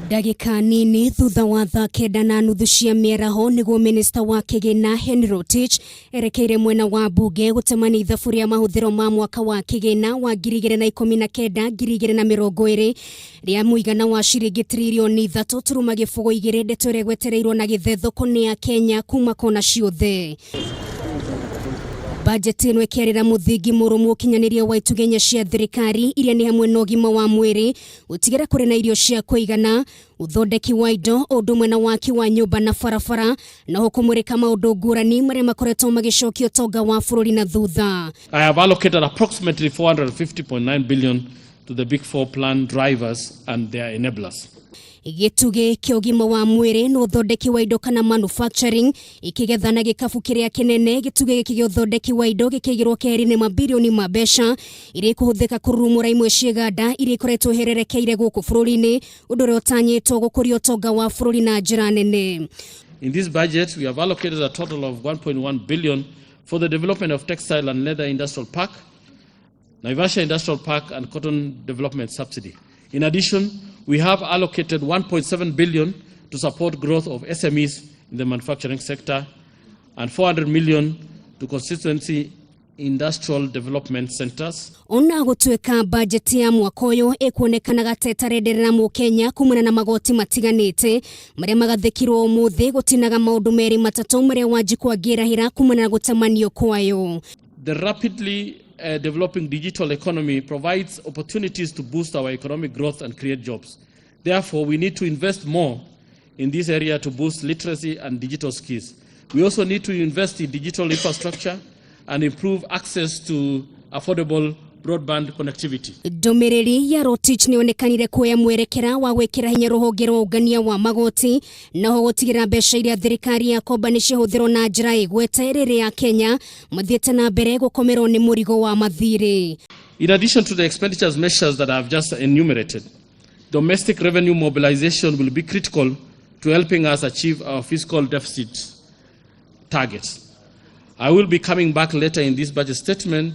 Ndagĩka nini thutha wa thaa 9:30 cia mĩaraho nĩguo minista wa kĩgĩna Henry Rotich erekeire mwena wa mbunge gũtemania ithabu rĩa mahũthĩro ma mwaka wa kĩgĩna wa 2019 2020 rĩa mũigana wa ciringi tririoni 3.02, ndeto ĩrĩa ĩgwetereirwo na gĩthethũko nĩ a Kenya kuma kona ciothe. Bajeti ĩno ĩkĩarĩra mũthingi mũrũmu ũkinyanĩria wa itugĩ inya cia thirikari iria nĩ hamwe na ũgima wa mwĩrĩ, gũtigĩra kũrĩ na irio cia kũigana, ũthondeki wa indo, ũndũ ũmwe na waki wa nyũmba na barabara, na oho kũmũrĩka maũndũ ngũrani marĩa makoretwo magĩcokia ũtonga wa bũrũri na thutha. I have allocated approximately 450.9 billion to the Big Four plan drivers and their enablers. Gĩtugĩ kĩa ũgima wa mwĩrĩ na ũthondeki wa indo kana manufacturing ikĩgetha na gĩkabu kĩrĩa kĩnene. Gĩtugĩ gĩkĩ gĩa ũthondeki wa indo gĩkĩigĩrwo keheri-inĩ mabirioni ma mbeca iria ikũhũthĩka kũrurumũra imwe cia iganda iria ikoretwo ihererekeire gũkũ bũrũri-inĩ, ũndũ ũrĩa ũtanyĩtwo gũkũria ũtonga wa bũrũri na njĩra nene. In this budget, we have allocated a total of 1.1 billion for the development of textile and leather industrial park, Naivasha Industrial Park and cotton development subsidy. In addition, we have allocated 1.7 billion to support growth of SMEs in the manufacturing sector and 400 million to constituency industrial development centers. Ona gũtuĩka bajeti ya mwaka ũyũ ĩkuonekanaga ta ĩtarenderera mũkenya kumana na magoti matiganĩte marĩa magathĩkirwo ũmũthĩ, gũtinaga maũndũ merĩ matatũ marĩa Wanjikũ angĩrahĩra kumana na gũtamanio kwayo. The rapidly developing digital economy provides opportunities to boost our economic growth and create jobs. Therefore, we need to invest more in this area to boost literacy and digital skills. We also need to invest in digital infrastructure and improve access to affordable broadband connectivity. Ndũmĩrĩri ya Rotich nĩyonekanire kuoya mwerekera wa gwĩkĩra hinya rũhonge rwa ũngania wa magoti, naho gũtigĩrĩra mbeca iria thirikari yakomba nĩ ciahũthĩrwo na njĩra ĩgwete rĩrĩa Kenya mathiĩte na mbere gũkomerwo nĩ mũrigo wa mathirĩ. In addition to the expenditures measures that I have just enumerated, domestic revenue mobilization will be critical to helping us achieve our fiscal deficit targets. I will be coming back later in this budget statement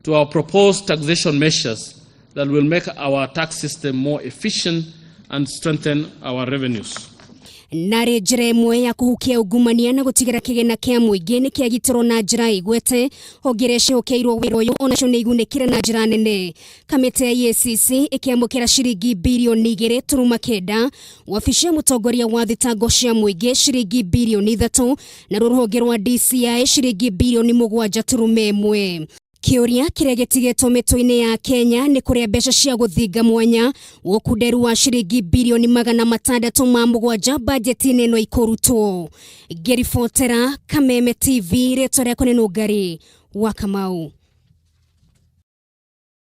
to our proposed taxation measures that will make our tax system more efficient and strengthen our revenues. Narĩ njĩra ĩmwe ya kũhukia ungumania na gũtigĩra kĩgĩna kĩa mũingĩ nĩ kĩagitĩrwo na njĩra ĩgwete, honge iria ciĩhokeirwo wĩra ũyũ onacio nĩ igunĩkire na njĩra nene. Kamĩtĩ ya EACC ĩkĩamũkĩra ciringi birioni 2.9, wabici ya mũtongoria wa thitango cia mũingĩ ciringi birioni 3, na rũhonge rwa DCI ciringi birioni 7.1. Kĩũria kĩrĩa gĩtigĩtwo mĩtwe-inĩ ya Kenya nĩ kũrĩa mbeca cia gũthinga mwanya ũkunderu wa ciringi birioni 607 bajeti-inĩ ĩno ikũrutwo. Ngĩribotera Kameme TV, rĩtwa rĩakwa nĩ Nũngari wa Kamau.